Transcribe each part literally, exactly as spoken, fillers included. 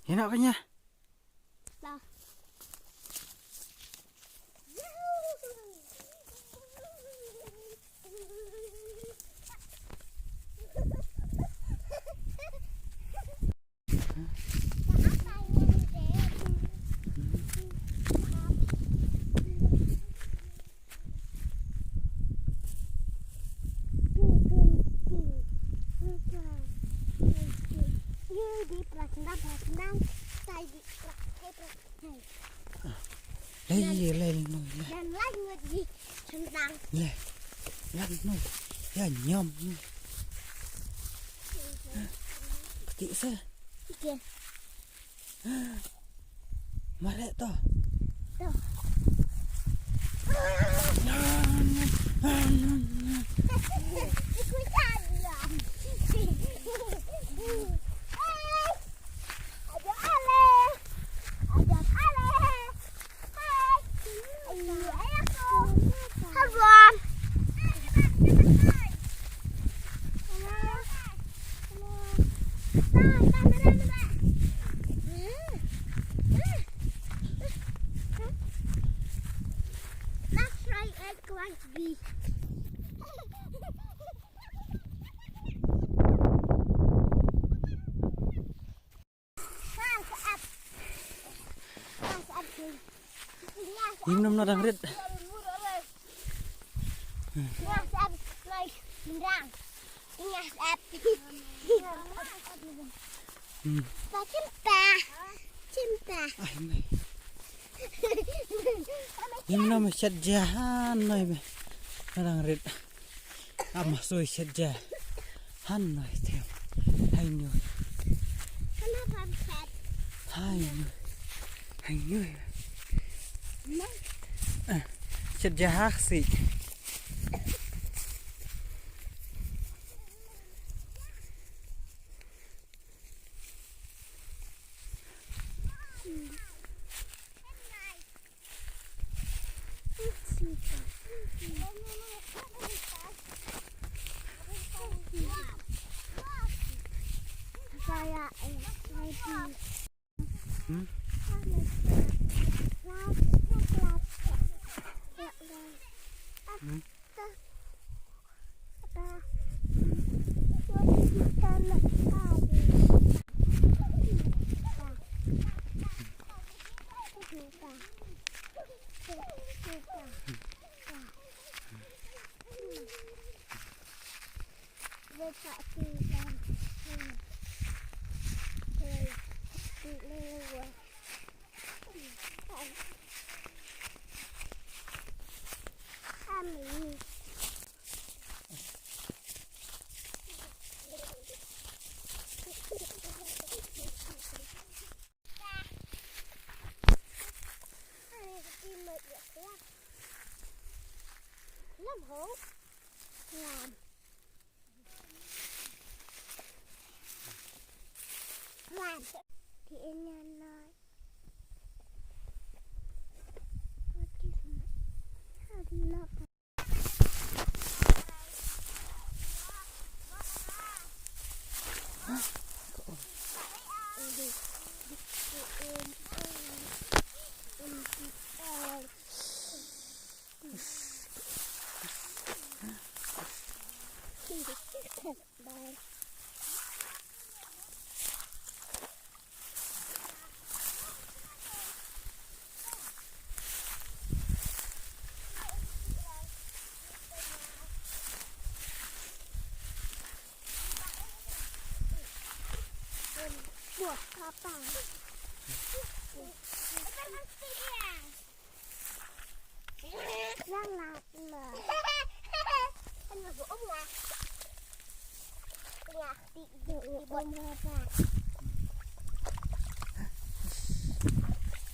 Ïa na kanya. Lei, lei, lei, lei. Lei, lei, lei. Ïa, ñiom. Kti sa. Mareh to. To. That's right, it's going to be. Im nam na dang rit. Hmm. Cinta. Cinta. Ai, mai. Im nam shet jahan noi me. Na dang rit. Ama soi shet ja. Han noi tem. Hai noi. Kana ban shet. Hai noi. Hai noi. Shet ja hak si.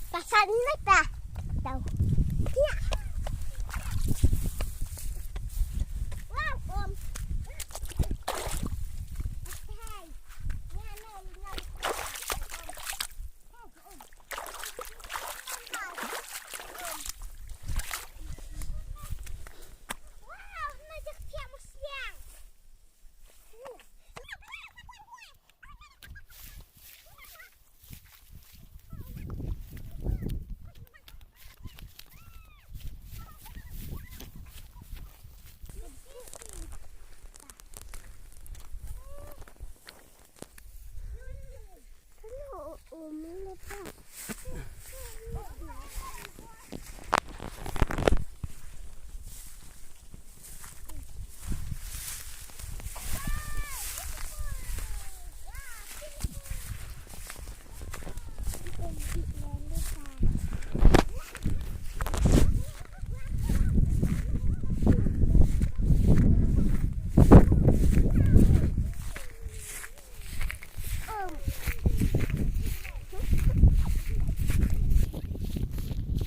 Pasal ni tak tahu. Ya. Wow, om. Hai. Ya, no, no.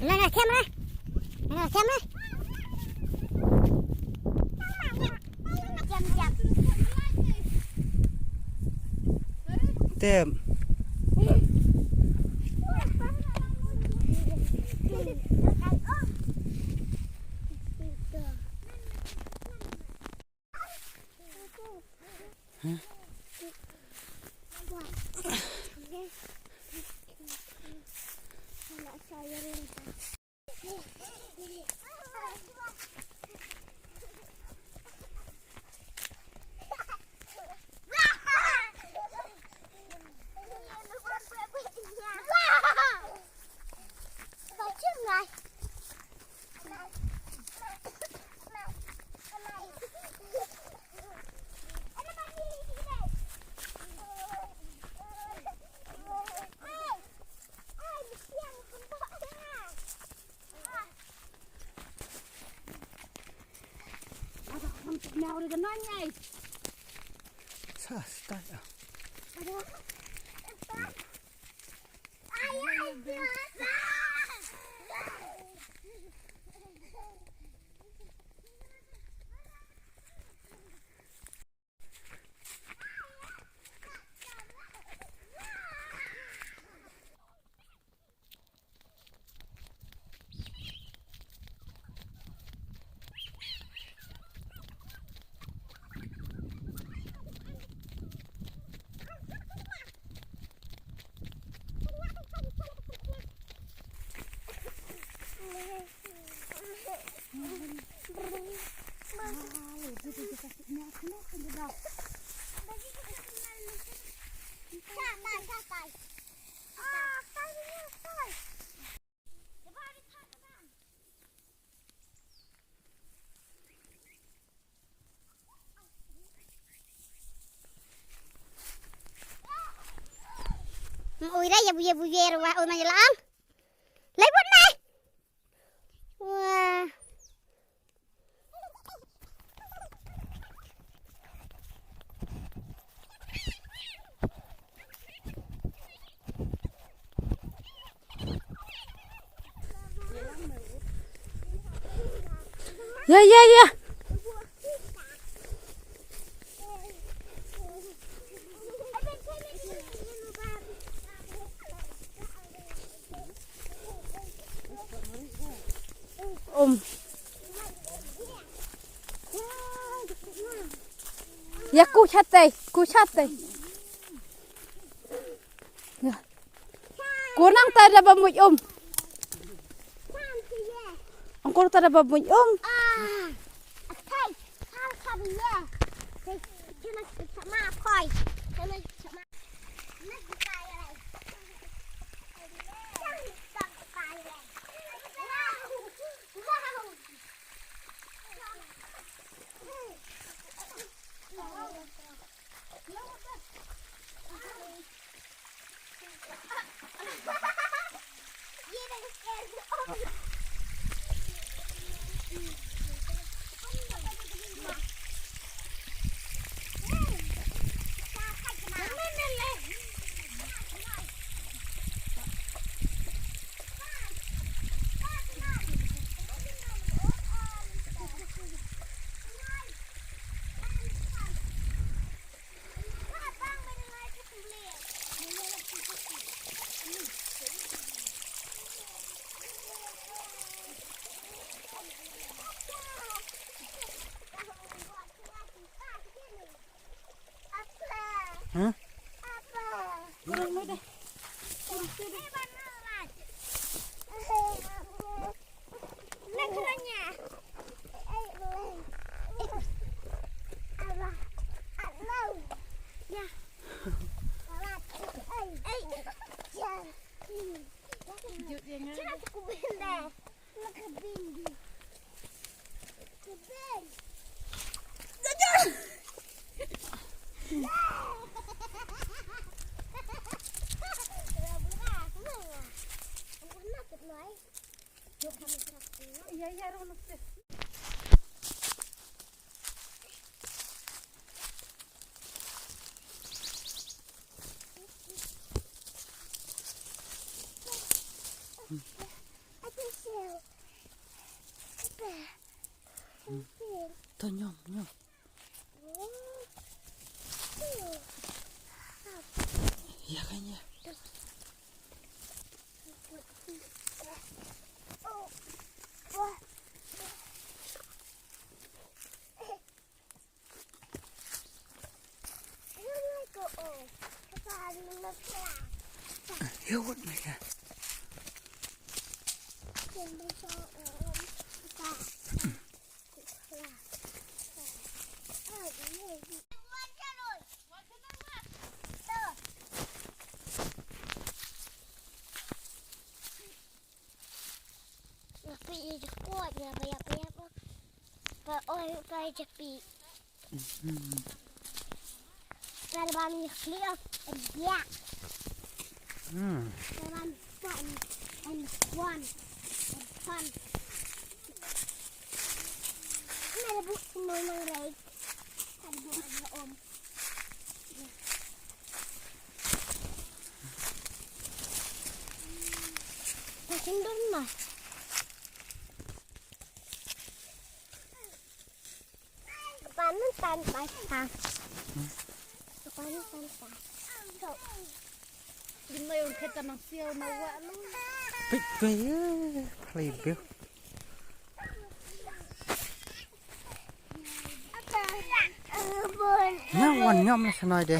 Nga nga kem lah. Nga nga kem lah. Tem. Sa, sa, sa. Ui, rai, ya bu, ya bu, ya, wa, oh, na, ya, lang. Lai, buat, nai. Wah. Ya, ya, ya. Um. Ya, ku chatai, ku chatai. Ya. Ku nang ta da ba muj um. Ang ku ta da ba muj um. Hah? To nyom, nyom. Ïa ka ïa. Ïa wat ma ïa. Ba oi ba japi. Ba ban ïa kli of ïa. Hmm. Ba ban pon and pon and pon. Ina da bu mo nang rek. Ada bu ada om. Makin dun mah. Panen tan pas pas. Panen tan pas. Din mai un kheta nang siau na wa lu. Pik kai. Play bill. Apa? Bun. Nya wan nyom na sanai de.